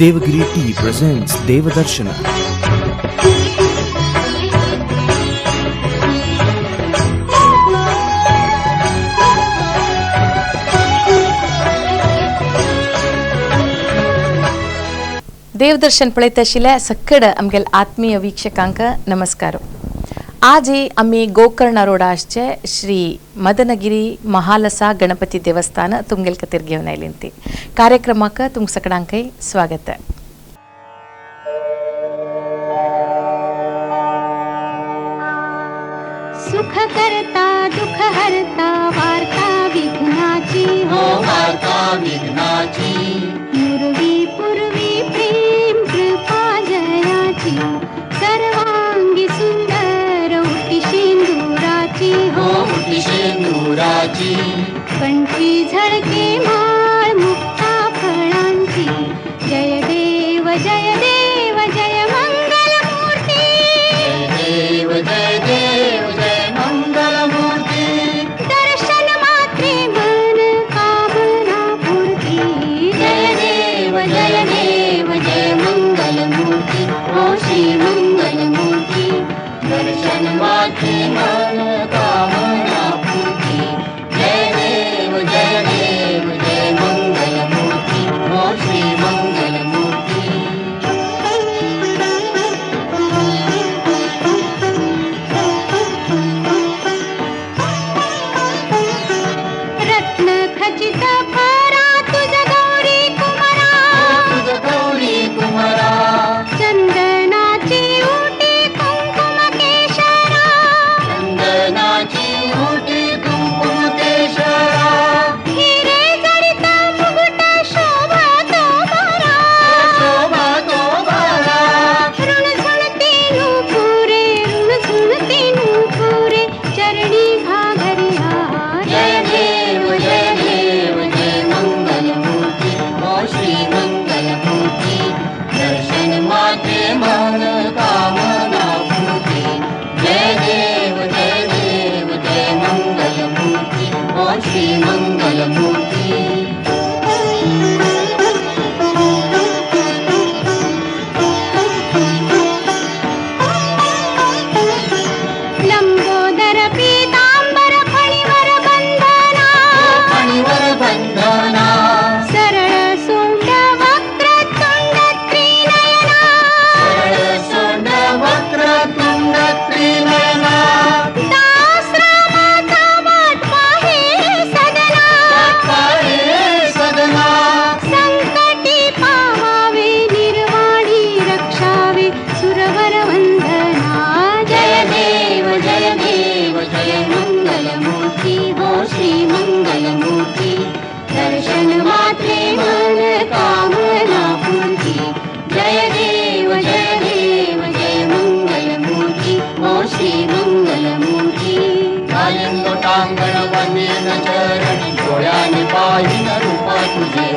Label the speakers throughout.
Speaker 1: Devagiri Tea presents Devadarshana.
Speaker 2: Devdarshan पळयत आशिल्ल्या सक्कड आमगेले आत्मीय वीक्षकांक नमस्कार. आज आमी गोकर्ण रोडा आसचे श्री मदनगिरी महालसा गणपती देवस्थान तुमगेल खातीर घेवन आयली. ती कार्यक्रमाक तुमकां सगळ्यांकय स्वागत.
Speaker 3: सुख करता दुःख हरता, वार्ता विघ्नाची हो,
Speaker 4: वार्ता विघ्नाची.
Speaker 3: मुरवी पूर्वी प्रेम कृपा जयाची, सर्वांगी सुंदर उटी शेंदुराची हो,
Speaker 4: उटी शेंदुराची.
Speaker 3: कंठी झळके माळ मुक्ता फळांची, जय देव जय देव जय मंगलमूर्ती.
Speaker 4: जय देव जय देव जय मंगलमूर्ती.
Speaker 3: दर्शन मात्रे मन कामना पूर्ती,
Speaker 4: जय देव जय देव जय मंगलमूर्ती, हो श्री मंगलमूर्ती. दर्शन मात्रे मन कामना पूर्ती, जय देव जय देव जय मंगलमूर्ती, हो श्री मंगलमूर्ती.
Speaker 3: रत्न खचित फरा तुझ गौरी कुमरा,
Speaker 4: तुझ गौरी कुमरा.
Speaker 3: चंदनाची उटी कुंकुम केशरा,
Speaker 4: चंदनाची उटी कुंकुम केशरा.
Speaker 3: हिरे जडित मुकुट शोभा तो बरा,
Speaker 4: शोभा तो बरा.
Speaker 3: ऋण झुणते नुपुरे, ऋण झुणते नुपुरे, चरणी घाघरिया.
Speaker 4: जय देव जय देव जय मंगलमूर्ती, हो श्री मंगलमूर्ती. दर्शन मात्रे मन कामना पूर्ती, जय देव जय देव जय मंगलमूर्ती, हो श्री मंगलमूर्ती.
Speaker 3: लंबोदर पीतांबर फणीवर बंधना,
Speaker 4: फणीवर बंधना.
Speaker 3: सरळ सोंड वक्र तुंड त्रिनयना,
Speaker 4: सरळ सोंड वक्र तुंड त्रिनयना.
Speaker 3: दासरामाचा वाट पाहे सदना,
Speaker 4: पाहे सदना.
Speaker 3: संकटी पावावे निर्वाणी रक्षावे सुरवर वंदना.
Speaker 4: जय देव जय देव जय मंगलमूर्ती, हो श्री मंगलमूर्ती. दर्शन मात्रे मन कामना पूर्ती, जय देव जय देव जय मंगलमूर्ती, हो श्री मंगलमूर्ती. घालीन लोटांगण वंदीन चरणी, डोळ्याने पाहिन रूप तुझे.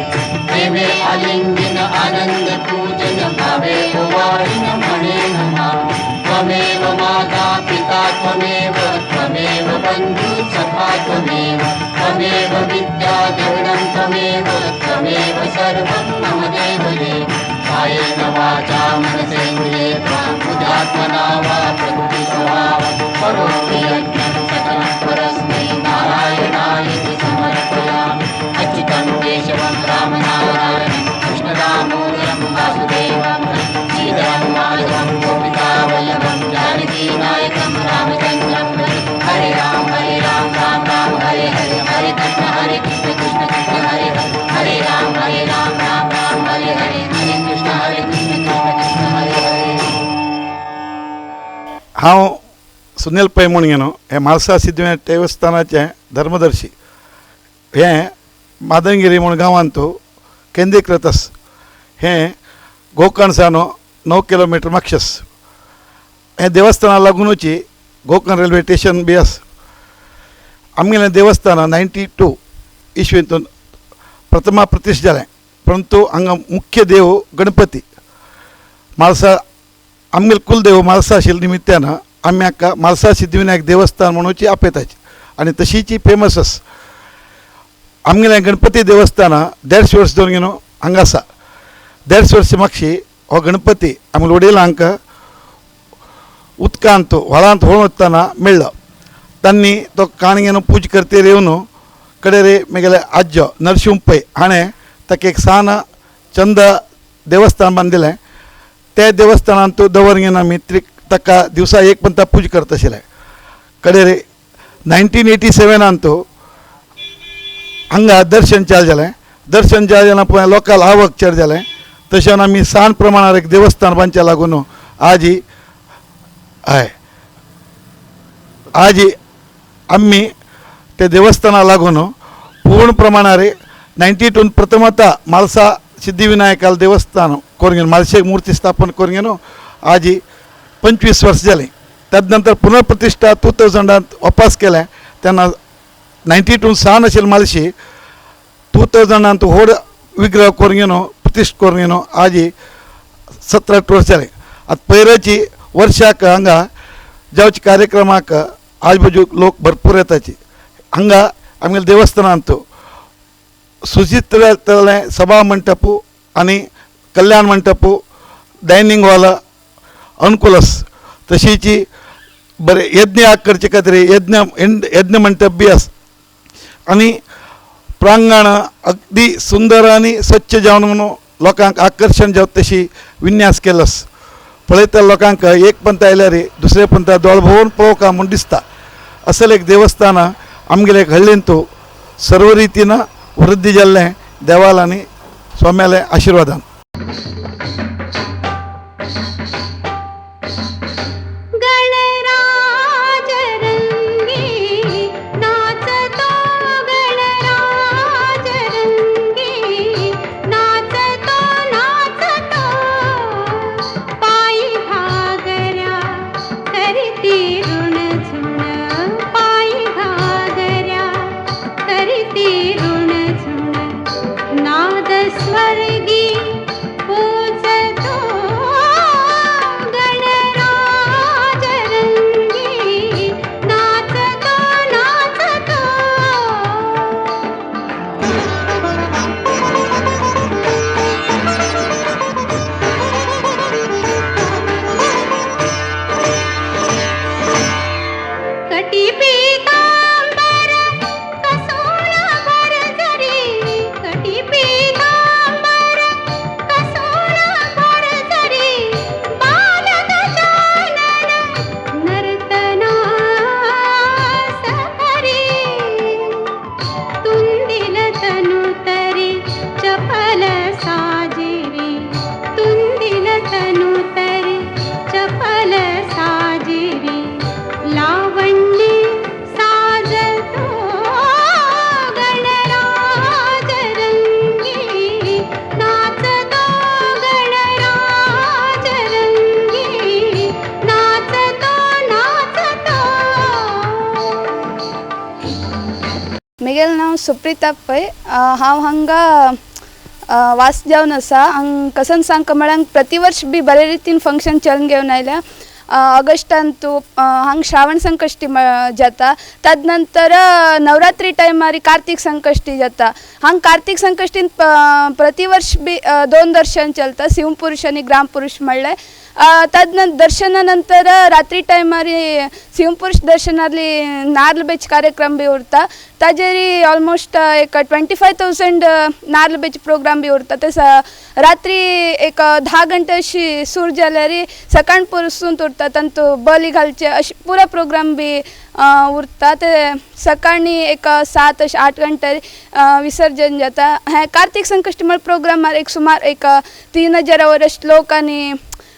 Speaker 4: प्रेमे आलिंगिन आनंद पूजन भावे ओवाळीन म्हणेन मा. त्वमेव माता पिता त्वमेव, त्वमेव बंधु सखा त्वमेव, त्वमेव विद्या द्रविणं त्वमेव, त्वमेव सर्वं मम देव देव. कायेन वाचा मनसेन्द्रियैर्वा बुद्ध्यात्मना वा प्रकृतिस्वभावात् करोमि यज्ञं सकलं परस्मै नारायणायेति समर्पयामि. अच्युतं केशवं रामनारायणं कृष्णदामोदरं वासुदेवं श्रीधरं माधवं गोपिकावल्लभं जानकीनायकं रामचन्द्रं भजे. हरे राम हरे राम राम राम हरे हरे, हरे कृष्ण हरे कृष्ण कृष्ण कृष्ण हरे हरे, हरे राम हरे राम राम राम हरे हरे, हरे कृष्ण हरे कृष्ण कृष्ण कृष्ण हरे हरे.
Speaker 5: हांव सुनील पै म्हूण न्हू हें म्हाळसा सिद्धविनायक देवस्थानाचें धर्मदर्शी. हें मादनगिरी म्हूण गांवांत केंद्रीकृत आसा. हें गोकर्ण सावन 9 किलोमिटर मातशें आसा. हें देवस्थाना लागुनूच गोकर्ण रेल्वे स्टेशन बी आसा. आमगेलें देवस्थान 92 इसवेंतून प्रथमा प्रतिश्ठा जालें, परंतु हांगा मुख्य देव गणपती म्हाळसा आमगेले कुलदेव म्हाळसा आशिल्ल्या निमित्तान आमी हाका म्हाळसा सिद्धविनायक देवस्थान म्हणूची आपयताची आनी तशीची फेमस आसा. आमगेलें गणपती देवस्थान 150 वर्स दवरून न्हू हांगा आसा. 150 वर्स मागशी हो गणपती आमगे वडिलांक उदकांत व्हाळांत व्होळून वतना मेळ्ळो. तांणी तो काणगेन पूजा करतेर येवन कडेर म्हगेले आज्जो नरशिंव पै हाणें ताका एक सान चंद देवस्थान बांदिलें. त्या देवस्थानांत दवर घेवन आमी ताका दिवसा एक पंता पूजा करता आशिल्ले. कडेर 1987 हांगा दर्शन चालू जालें. दर्शन चालू जालें पळय लोकांक आवक चड जालें. तशें आमी सान प्रमाणार एक देवस्थान बांदचें लागून आजी हय आजी आमी ते देवस्थाना लागून पूर्ण प्रमाणार 92 प्रथमता म्हालसा सिद्धिविनायकाल देवस्थान करून घेवन म्हालशेक मूर्ती स्थापन करून घेवन आजी 25 वर्स जालीं. तद नंतर पुनर्प्रतिश्ठा 2000 वापस केलें. तेन्ना 92 सान आशिल्ली म्हालशी 2000 व्हड विग्रह करून घेवन प्रतिश्ठा करून घेवन आजी 17-18 वर्स जालीं. आतां पयराची वर्षाक हांगा जावचे कार्यक्रमाक आजबाजूक लोक भरपूर येताची. हांगा आमगेल्या देवस्थानांत सुचित्रतलें सभा मंटप आनी कल्याण मंटप डायनींग हॉल अनुकूल आसा. तशीच बरें यज्ञ करचे खातीर यज्ञ यज्ञ मंटप बी आसा आनी प्रांगण अगदी सुंदर आनी स्वच्छ जावन म्हणून लोकांक आकर्शण जावं तशी विन्यास केलो आसा. पळयता लोकांक एक पंथ आयल्यार दुसरे पंथा दोळ भोंवन पळोवंक म्हूण दिसता. असले एक देवस्थान आमगेले एक हळ्ळींत सर्व रितीन वृद्धी जाल्लें देवाल आनी स्वाम्याले आशिर्वादान.
Speaker 3: गणराज रंगी नाचतो गणराज रंगी नाचतो नाचतो पायी घागऱ्या करीती ऋणझुण पायी घागऱ्या करीती ऋणझुण नाद स्वर्गी पूजतो गणराज रंगी नाचतो नाचतो. कटी पीतांबर कसोला भरजरी कटी पीतांबर कसोला भरजरी बाल गजानन नर्तना सहरी तुंदिल तनुतरी चपल साजिरी तुंदिल तनुतरी चपल साजिरी लावण्य साजतो गणराज रंगी नाचतो गणराज रंगी नाचतो नाचतो.
Speaker 6: म्हगेलें नांव सुप्रिता पै. हांव हांगा वास जावन आसा. हांग कसन सांग कमळांक प्रतिवर्ष बी बरे रितीन फंक्शन चलून घेवन आयल्या. ऑगस्टांत हांग श्रावण संकश्टी जाता. तद नंतर नवरात्री टायमार कार्तीक संकश्टी जाता. हांग कार्तीक संकश्टीन प्रतिवर्ष बी 2 दर्शन चलता, शिवपुरुष आनी ग्रामपुरुष म्हणलें. तद दर्शना नंतर रात्री टायमार शिवपुरुष दर्शनाली नार्ल बेच कार्यक्रम बी उरता. ताजेर ऑलमोस्ट एक 25,000 नार्ल बेच प्रोग्राम बी उरता. ते रात्री एक 10 घंटे अशी सूर जाल्यार सकाळ परसून उरता. तांतू बली घालचे अशें पुरो प्रोग्राम बी उरता. ते सकाळी एक 7 अशें 8 घंटे विसर्जन जाता. हें कार्तीक संकश्टी म्हळ्यार प्रोग्रामार एक सुमार एक 3,000 वयर लोक आनी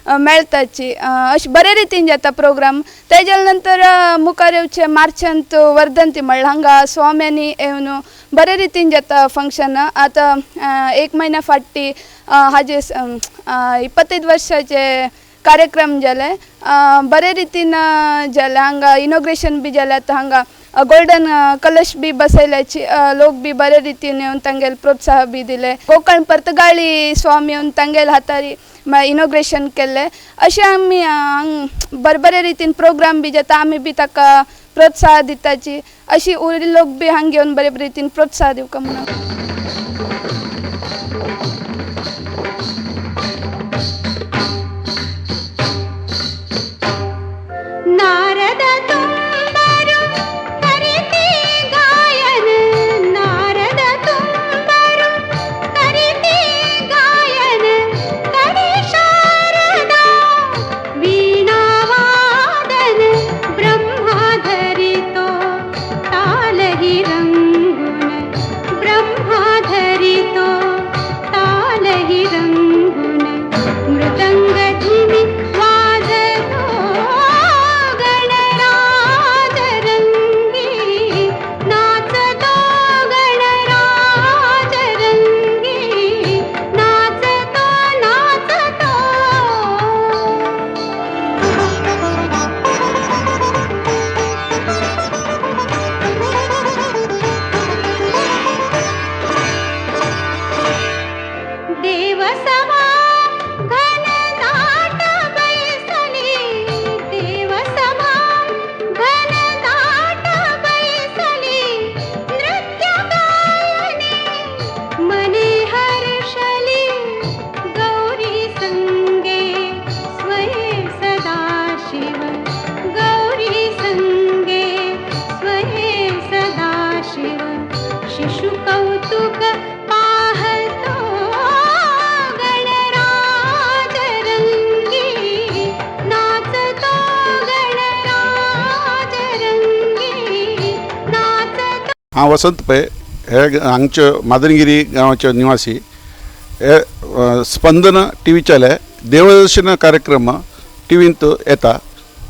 Speaker 6: मेळटाची. अशें बरे रितीन जाता प्रोग्राम. तेज्या नंतर मुखार येवचे मार्चांत वर्धंती म्हणल्यार हांगा स्वाम्यांनी येवन बरे रितीन जाता फंक्शन. आतां 1 म्हयन्या फाटी हाजे 25 वर्साचे कार्यक्रम जाले, बरे रितीन जाले. हांगा इनॉग्रेशन बी जालें. आतां हांगा गोल्डन कलश बी बसयल्याची लोक बी बरे रितीन येवन तांगेले प्रोत्साह बी दिले. कोंकण पर्तगाळी स्वामी येवन तांगेले हातारी इनॉग्रेशन केल्लें. अशें आमी हांग बरे बरे रितीन प्रोग्राम बी जाता. आमी बी ताका प्रोत्साह दिताची. अशी उरिल्ले लोक बी हांग घेवन बरे रितीन प्रोत्साह दिवका म्हणून.
Speaker 5: हांव वसंत पै, हे हांगचे मादनगिरी गांवाचे निवासी. हे स्पंदन टी व्ही चॅनल देवदर्शन कार्यक्रम टी व्हींत येता,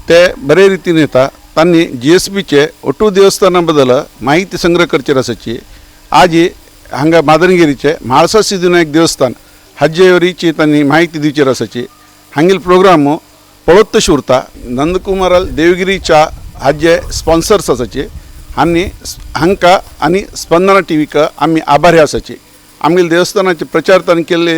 Speaker 5: ते बरे रितीन येता. तांणी जी एस बीचे ओटू देवस्थाना बद्दल माहिती संग्रह करची आसाची. आजी हांगा मादनगिरीचे म्हाळसा सिद्धविनायक देवस्थान हाजे वरीची तांणी माहिती दिवची आसाची. हांगेल प्रोग्राम पळोवत तशी उरता. नंदकुमाराल देवगिरीच्या हाजे स्पॉन्सर्स आसाचे आनी हांकां आनी स्पंदना टी व्हीक आमी आभारी आसाची. आमगेले देवस्थानाचे प्रचार तांणी केल्ले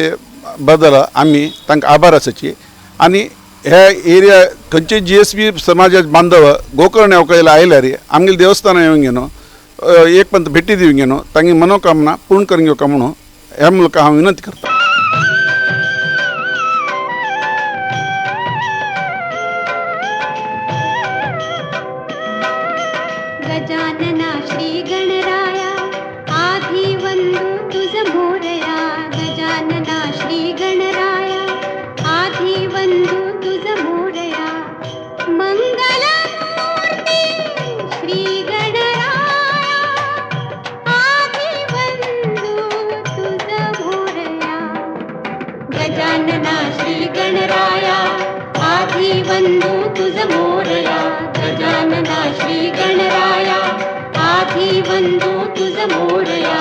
Speaker 5: बदल आमी तांकां आभार आसाची. आनी ह्या एरिया खंयचे जी एस बी समाजाचे बांधव गोकर्ण येवकायला आयल्यार आमगेले देवस्थानां येवन घेवन एक पंत भेटी दिवन घेवन तांगे मनोकामना पूर्ण करून घेवका म्हणून ह्या मुलका हांव विनंती करता.
Speaker 4: गजानना श्री गणराया आधी वंदू तुझ मोरया. गजानना श्री गणराया आधी वंदू तुझ मोरया. मंगलमूर्ती श्री गणराया आधी वंदू तुझ मोरया. गजानना श्री गणराया आधी वंदू तुझ मोरया. गजानना श्री गणराया आधी वंदू तुझ मोरया.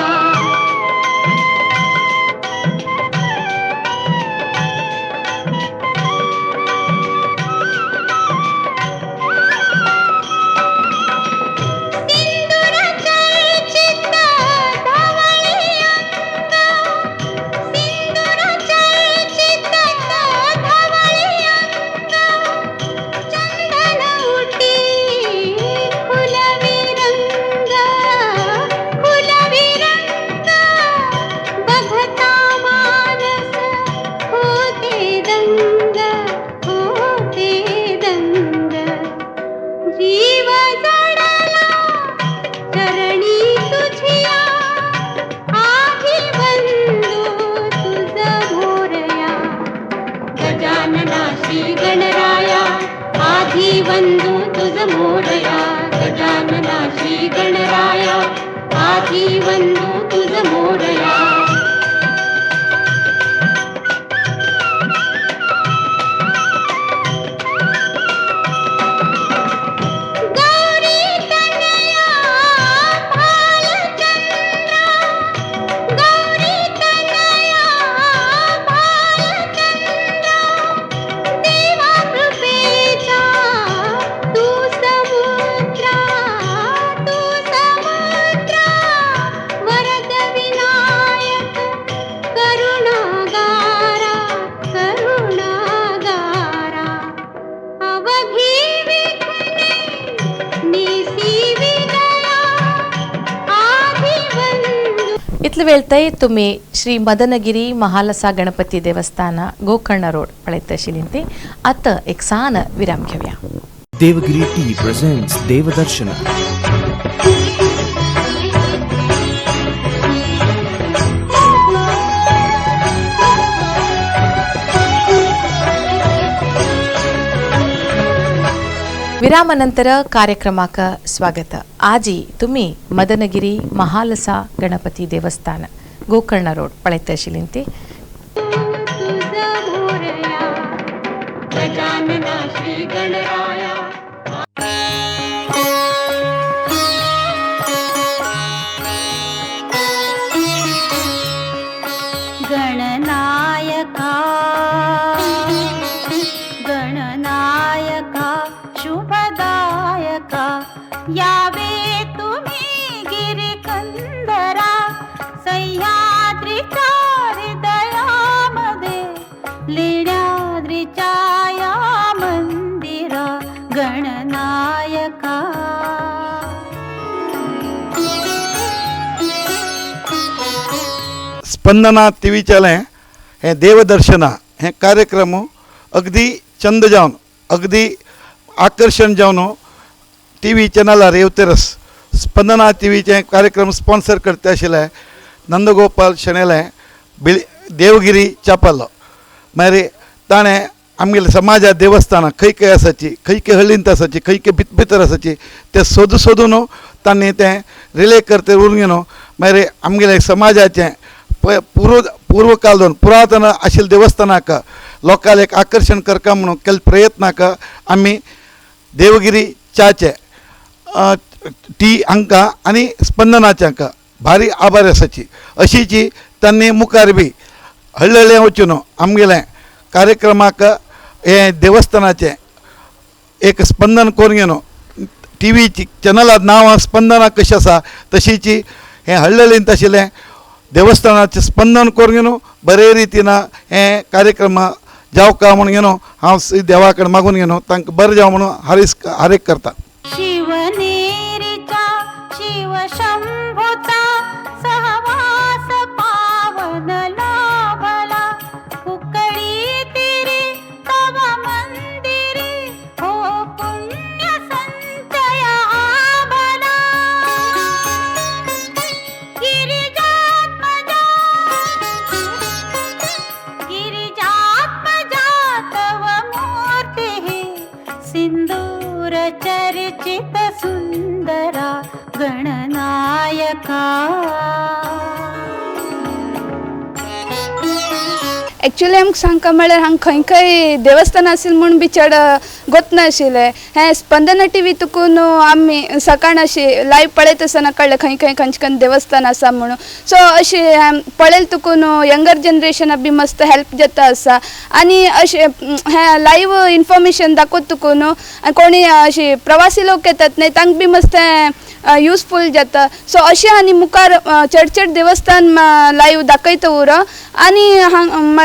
Speaker 4: वंदू तुझ मोरया. गजानना श्री गणराया आधी वंदू तुझ मोरया. गौरी तनया भालचंद्रा, गौरी तनया भालचंद्रा, देवा कृपेचा तू समुद्रा, तू समुद्रा, वरद विनायक करुणागारा, करुणागारा, अवघी विघ्ने निसी विनया आधी वंदू.
Speaker 2: इतले वेळ तुम्ही श्री मदनगिरी महालसा गणपती देवस्थान गोकर्ण रोड पळयत आशिल्ली. आतां एक सान विराम घेवया.
Speaker 1: Devagiri Tea presents Devadarshana.
Speaker 2: विरामानंतर कार्यक्रमाक स्वागत. आजी तुम्ही मदनगिरी महालसा गणपती देवस्थान गोकर्ण रोड पळयत आशिल्ली.
Speaker 4: तुझ मोरया. गजानना श्री गणराया.
Speaker 3: गणनायका गणनायका शुभदायका यावे तुम्ही गिरिकंदरा. सह्याद्रीच्या हृदयामध्ये लेण्याद्रीच्या या मंदिरा. गणनायका.
Speaker 5: स्पंदना टी व्ही चॅनल हें देवदर्शना हें कार्यक्रम अगदी चंद जावन अगदी आकर्शण जावन टी व्ही चॅनलार येवतेरस स्पंदना टी व्हीचे कार्यक्रम स्पॉन्सर करता आशिल्ले नंदगोपाल शणेले बिळी देवगिरी चापल्लो. मागीर ताणें आमगेले समाजा देवस्थानां खंय खंय आसाची, खंय खंय हळ्ळींत आसाची, खंय खंय भितर भितर आसाची ते सोदू सोदून तांणी तें रिले करते उरून न्हू मागीर आमगेले समाजाचें पूर्वकाल दोन पुरातन आशिल्ले देवस्थानाक लोकांक एक आकर्शण करका म्हणून केल्ले प्रयत्नाक आमी देवगिरी च्याचे टी हांकां आनी स्पंदनाचे हांकां भारी आभार आसाची. अशीची तांणी मुखार बी हळ्ळी वचून आमगेलें कार्यक्रमाक हे देवस्थानाचें एक स्पंदन करून घेवन टी व्हीची चॅनलात नांव स्पंदना कशें आसा तशीची हें हळ्ळींत आशिल्लें देवस्थानाचें स्पंदन करून घेवन बरे रितीन हें कार्यक्रम जावका म्हणून घेवन हांव देवा कडेन मागून घेवन तांकां बरें जावं म्हणून हारीस हारेक करता.
Speaker 3: शिवनेरीचा शिव शंभूचा सहवास पावन लाभला, कुकडी तिरी तव मंदिरी हो पुण्य संचय आभला. गिरिजात्मजा गिरिजात्मजा तव मूर्तिः सिंदूर चर्चित सुंदरा गणनायका.
Speaker 6: एक्चुअली आमकां सांगका म्हळ्यार हांगा खंय खंय देवस्थान आशिल्लें म्हूण बी चड गोत नाशिल्लें. हें स्पंदना टी व्ही तुकून आमी सकाळ अशी लायव पळयत आसतना कळ्ळें खंय खंय खंयचे खंय देवस्थान आसा म्हणून. सो अशें पळयलें तुकून यंगर जनरेशनाक बी मस्त हेल्प जाता आसा आनी अशें हें लायव इन्फॉर्मेशन दाखयत तुकून कोणी अशी प्रवासी लोक येतात न्हय तांकां बी मस्त युजफूल जाता. सो अशें आनी मुखार चड चड देवस्थान लायव दाखयता उरो आनी हांग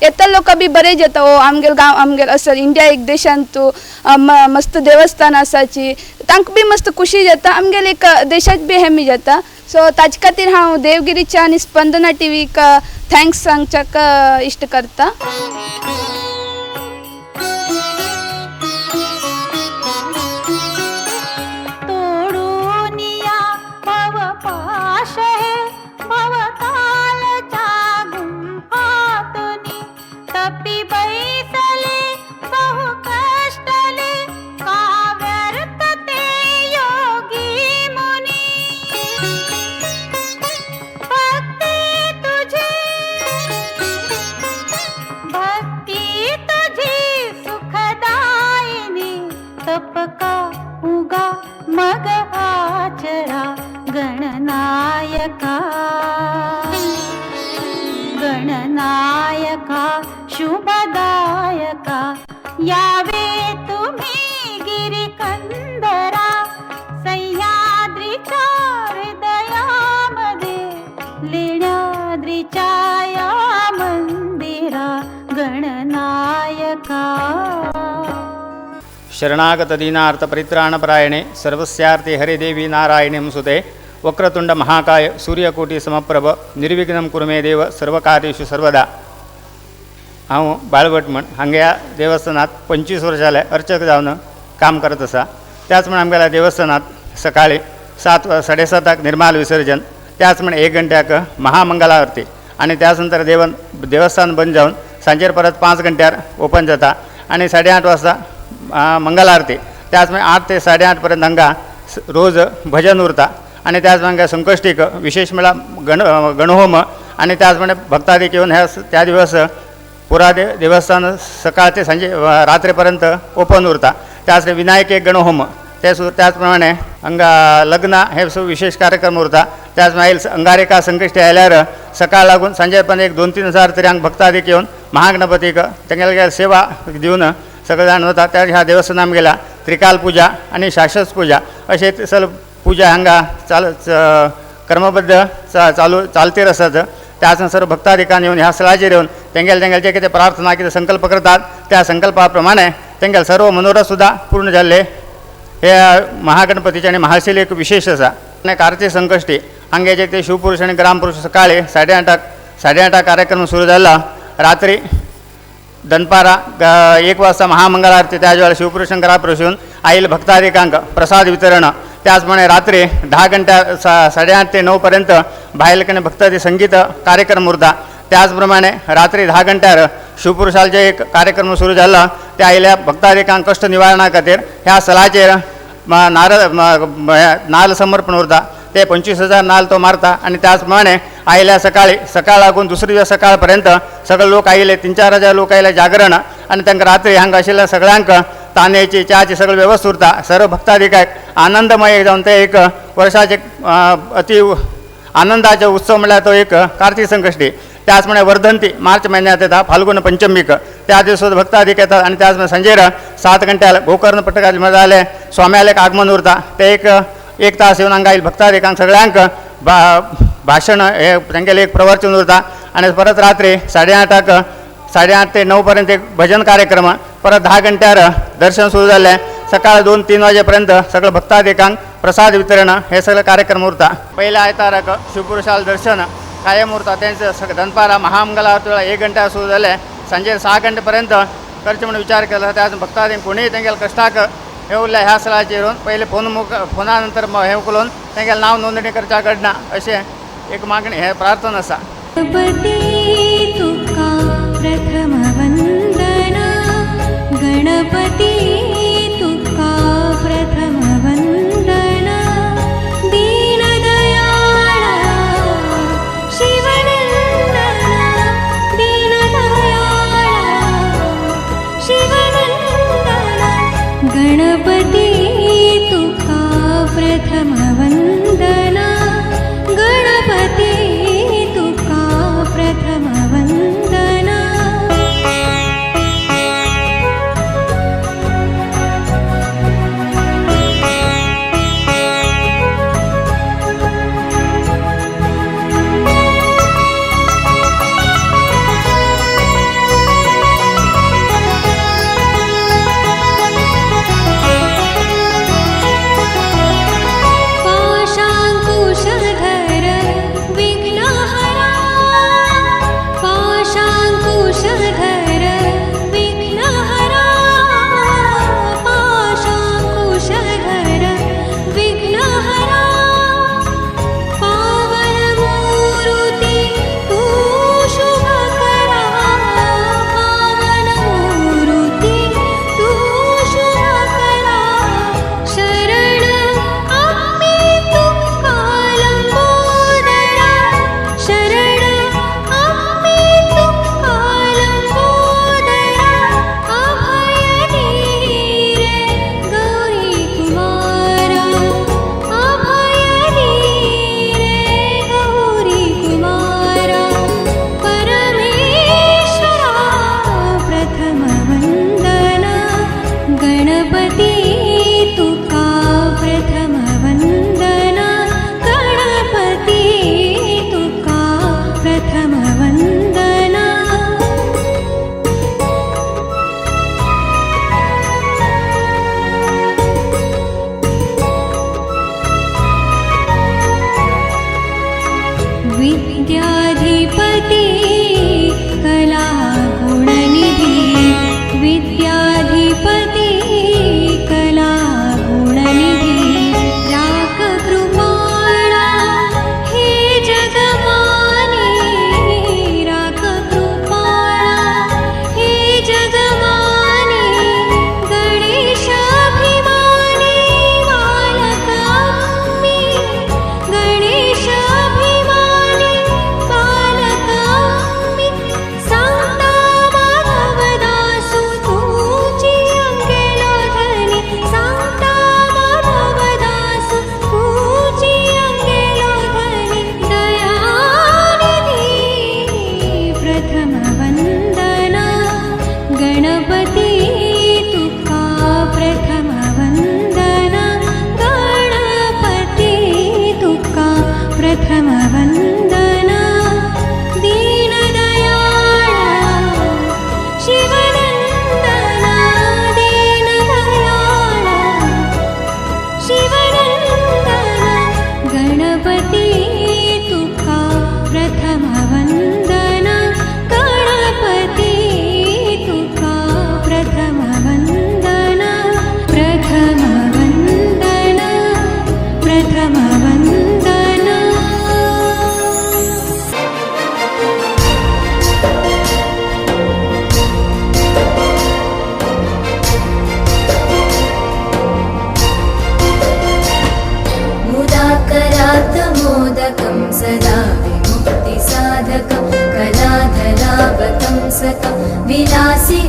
Speaker 6: येता लोकां बी बरें जाता. ओ आमगेलो गांव आमगेलो असो इंडिया एक देशांत तूं मस्त देवस्थान आसाची तांकां बी मस्त खुशी जाता, आमगेले एक देशाक बी हेमी जाता. सो ताजे खातीर हांव देवगिरीच्या आनी स्पंदना टी व्हीक thanks सांगच्याक इश्ट करता.
Speaker 3: गणनायका गणनायका शुभदायका यावे तुम्ही गिरिकंदरा सह्याद्रीच्या हृदयामध्ये लेण्याद्रीच्या या मंदिरा गणनायका.
Speaker 7: शरणागत दीनार्थ परित्राणपरायणे सर्वस्यार्थे हरिदेवी नारायणे मुसुते वक्रतुंड महाकाय सूर्यकोटी समप्रभ निर्विघ्नं कुरु मे देव सर्वकार्येषु सर्वदा. हांव बाळभट म्हण हांगा देवस्थानात 25 वर्सां जालें अर्चक जावन काम करत आसा. त्याच म्हण आमगेल्या देवस्थानात सकाळी 7 साडेसाताक निर्माल विसर्जन, त्याच म्हण 1 घंट्याक महामंगला आरती आनी त्याच नंतर देवस्थान बंद जावन सांजेर परत 5 घंट्यार ओपन जाता आनी 8:30 वाजता मंगल आरती, त्याच म्हण 8 ते 8:30 पर्यंत हांगा रोज भजन उरता आनी त्याच हांगा संकश्टीक विशेष म्हळ्यार गणहोम आनी त्याच प्रमाणे भक्तादीक येवन ह्या त्या दिवस पुरा देवस्थान सकाळ ते सांजे रात्रेपर्यंत ओपन उरता. त्याच विनायक एक गणहोम त्याच प्रमाणे हांगा लग्न हे विशेष कार्यक्रम उरता. त्याच मागीर अंगारिका संकश्टी आयल्यार सकाळ लागून सांजे पर्यंत एक 2-3 हजार तरी हांगा भक्तादीक येवन महागणपतीक तेंगेले सेवा दिवन सगळे जाण वता. त्या ह्या देवस्थानात गेल्या त्रिकाल पूजा आनी शाश्वत पूजा अशे सर्व पूजा हांगा क्रमबद्ध चालू चालतीर आसात. त्याच सर्व भक्ताधिकान येवन ह्या स्थळाचेर येवन तेंगेले तेंगेले जे कितें प्रार्थना कितें संकल्प करतात त्या संकल्पा प्रमाणे तेंगेले सर्व मनोरथ सुद्दां पूर्ण जाल्ले हे महागणपतीचे आनी महाशिले एक विशेष आसा. आनी कार्तिक संकश्टी हांगे जे ते शिवपुरुष आनी ग्रामपुरुष सकाळी 8:30 कार्यक्रम सुरू जाला, रात्री दनपारा 1 वाजता महामंगल आरती, त्याच वेळार शिवपुरुष आनी ग्रामपुरुष येवन आयिल्ले भक्ताधिकांक प्रसाद वितरण, त्याच प्रमाणे रात्री 10 घंट्यार 8:30 ते 9 पर्यंत भायले कडेन भक्तादी संगीत कार्यक्रम उरता. त्याच प्रमाणे रात्री 10 घंट्यार शिवपुरुषाचे एक कार्यक्रम सुरू जाला, त्या आयिल्ल्या भक्ताधिकांक कश्ट निवारणा खातीर ह्या स्थळाचेर नारळ समर्पण उरता. ते 25,000 नाल्ल तो मारता. आनी त्याच प्रमाणे आयल्या सकाळी सकाळ लागून दुसरे दिवस सकाळपर्यंत सगळे लोक आयले, 3-4 हजार लोक आयले जागरण. आनी तांकां रात्री हांगा आशिल्ल्या सगळ्यांक तांदळाची च्याची सगळी वेवस्था उरता. सर्व भक्ताधिकाक आनंदमय जावन ते एक वर्षाचे अति आनंदाचे उत्सव म्हणल्यार तो एक कार्तिक संकश्टी. त्याच प्रमाणे वर्धंती मार्च महिन्यात येता फाल्गुन पंचमीक, त्या दिवस भक्ताधिक येतात. आनी त्याच प्रमाणे संजेर 7 घंट्याला गोकर्ण पटकाचे जाले स्वाम्याले आगमन उरता. ते एक एक तास येवन हांगा आयले भक्ताधिकांक सगळ्यांक भाशण हे तांगेलें एक प्रवचन उरता. आनी परत रात्री 8:30 8:30 ते 9 पर्यंत एक भजन कार्यक्रम, परत 10 घंट्यार दर्शन सुरू जालें. सकाळ 2-3 वाजेपर्यंत सगळं भक्ताधिकांक प्रसाद वितरण हे सगळं कार्यक्रम उरता. पहिल्या आयताराक शिवपुरुषाल दर्शन कायम उरता. त्यांचं दनपारा महामंगल आरती वेळा 1 घंटा सुरू जालें, सांजे 6 घंटेपर्यंत करचे म्हणून विचार केला. त्याच भक्ताधीन कोणीय तेंगेले कष्टाक हे उरल्या ह्या स्थळाचेर येवन पयले फोना नंतर हे करून तेंगेलें नांव नोंदणी करच्या घडना अशें एक मागणी हे प्रार्थना आसा.
Speaker 3: गणपती तुका प्रथम वंदना, गणपती तुका प्रथम वंदना, दीनदयाळा शिवनंदना, दीनदयाळा शिवनंदना, गणपती तुका प्रथम वंदना, गणपती तुका प्रथम वंदना. पाश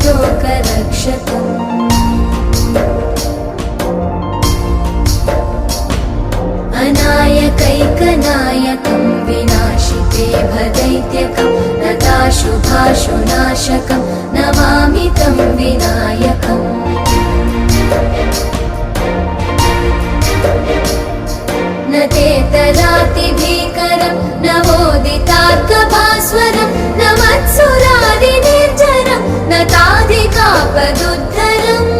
Speaker 4: लोकरक्षकम्। अनायकैकनायकं विनाशिते भदैत्यकं नताशुभाशुनाशकं नमामि तं विनायकम्। न तेतरातिभीकरं नवोदितार्कभास्वरं न मत्सुरारिनिर्जरं न ताधिकापदुद्धरम्।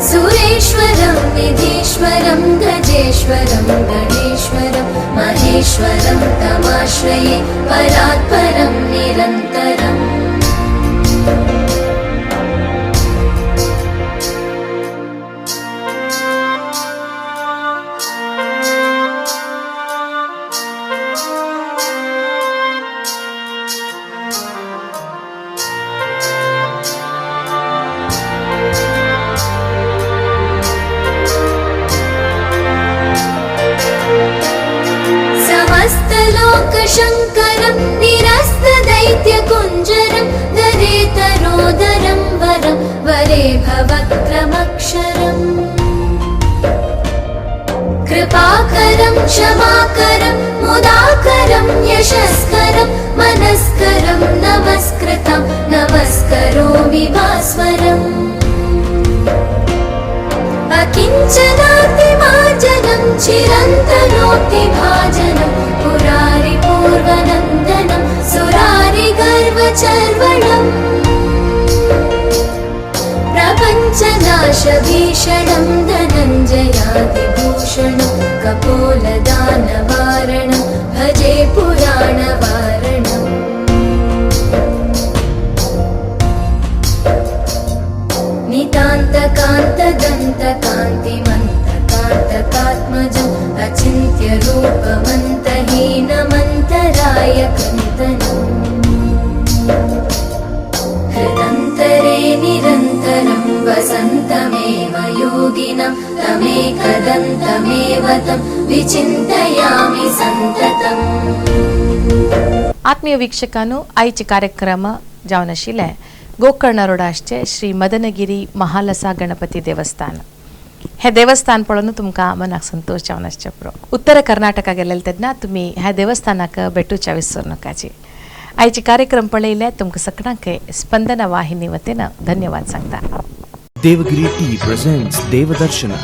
Speaker 4: सुरेश्वरं निधीश्वरं गजेश्वरं गणेश्वरं महेश्वरं तमाश्रये परात्परं निरन्तरम्। समस्तलोकशङ्करं निरस्तदैत्यकुञ्जरं दरेतरोदरं वरं वरे भवक्रमक्षरम्। कृपाकरं क्षमाकरं मुदाकरं यशस्करं मनस्करं नमस्कृतं नमस्करोमि भास्वरम्। अकिञ्चनार्तिमार्जनं चिरन्तनोक्तिभाजनं पुरारिपूर्वनन्दनं सुरारिगर्वचर्वणम्। प्रपञ्चनाशभीषणं धनञ्जयादिभूषणं कपोलदानवारणं भजे पुराणवारणम्। नितान्तकान्तदन्तकान्तिमन्तकान्तकात्मजम् अचिन्त्यरूपमन्तहीनमन्तराय कन्तनम्। हृदन्तरे निरन्तरं वसन्तमेव योगिनं तमेकदन्तमेव तं विचिन्तयामि सन्ततम्।
Speaker 2: आत्मीय वीक्षकांनो, आयचे कार्यक्रम जावन आशिल्लें गोकर्ण रोडाचे श्री मदनगिरी महालसा गणपती देवस्थान। हे देवस्थान पळोवन तुमकां मनाक संतोष जावन आसचें पुरो। उत्तर कर्नाटका गेलेले तेन्ना तुमी ह्या देवस्थानाक भेटूच्या विसरू नकाची। आयचे कार्यक्रम पळयले तुमकां सगळ्यांक स्पंदना वाहिनी वतीन धन्यवाद सांगता।
Speaker 1: Devagiri Tea presents Devadarshana.